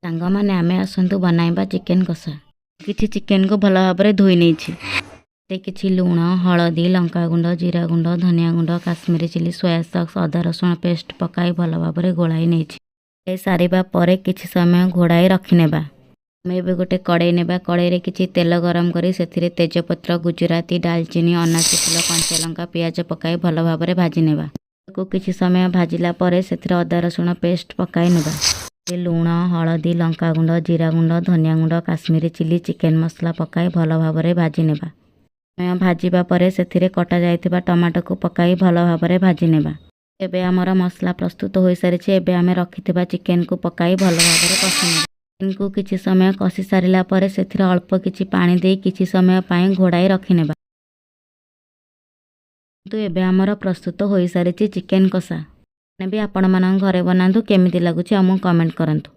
ସାଙ୍ଗମାନେ, ଆମେ ଆସନ୍ତୁ ବନାଇବା ଚିକେନ୍ କଷା। କିଛି ଚିକେନକୁ ଭଲ ଭାବରେ ଧୋଇ ନେଇଛି। କିଛି ଲୁଣ, ହଳଦୀ, ଲଙ୍କାଗୁଣ୍ଡ, ଜିରା ଗୁଣ୍ଡ, ଧନିଆ ଗୁଣ୍ଡ, କାଶ୍ମୀରୀ ଚିଲି, ସୋୟା ସସ୍, ଅଦା ରସୁଣ ପେଷ୍ଟ ପକାଇ ଭଲ ଭାବରେ ଗୋଳାଇ ନେଇଛି। ସାରିବା ପରେ କିଛି ସମୟ ଘୋଡ଼ାଇ ରଖିନେବା। ଆମେ ଏବେ ଗୋଟେ କଡ଼େଇ ନେବା। କଡ଼େଇରେ କିଛି ତେଲ ଗରମ କରି ସେଥିରେ ତେଜପତ୍ର, ଗୁଜୁରାତି, ଡାଲଚିନି, ଅନାସୀ ଫୁଲ, କଞ୍ଚା ଲଙ୍କା, ପିଆଜ ପକାଇ ଭଲ ଭାବରେ ଭାଜି ନେବା। ତାକୁ କିଛି ସମୟ ଭାଜିଲା ପରେ ସେଥିରେ ଅଦା ରସୁଣ ପେଷ୍ଟ ପକାଇ ନେବା। ଲୁଣ, ହଳଦୀ, ଲଙ୍କାଗୁଣ୍ଡ, ଜିରା ଗୁଣ୍ଡ, ଧନିଆ ଗୁଣ୍ଡ, କାଶ୍ମୀରୀ ଚିଲି, ଚିକେନ ମସଲା ପକାଇ ଭଲ ଭାବରେ ଭାଜି ନେବା। ସମୟ ଭାଜିବା ପରେ ସେଥିରେ କଟା ଯାଇଥିବା ଟମାଟୋକୁ ପକାଇ ଭଲ ଭାବରେ ଭାଜି ନେବା। ଏବେ ଆମର ମସଲା ପ୍ରସ୍ତୁତ ହୋଇସାରିଛି। ଏବେ ଆମେ ରଖିଥିବା ଚିକେନକୁ ପକାଇ ଭଲ ଭାବରେ କଷି ନେବା। ଚିକେନକୁ କିଛି ସମୟ କଷି ସାରିଲା ପରେ ସେଥିରେ ଅଳ୍ପ କିଛି ପାଣି ଦେଇ କିଛି ସମୟ ପାଇଁ ଘୋଡ଼ାଇ ରଖିନେବା। କିନ୍ତୁ ଏବେ ଆମର ପ୍ରସ୍ତୁତ ହୋଇସାରିଛି ଚିକେନ କଷା। ବି ଆପଣମାନଙ୍କ ଘରେ ବନାନ୍ତୁ, କେମିତି ଲାଗୁଛି ଆମକୁ କମେଣ୍ଟ କରନ୍ତୁ।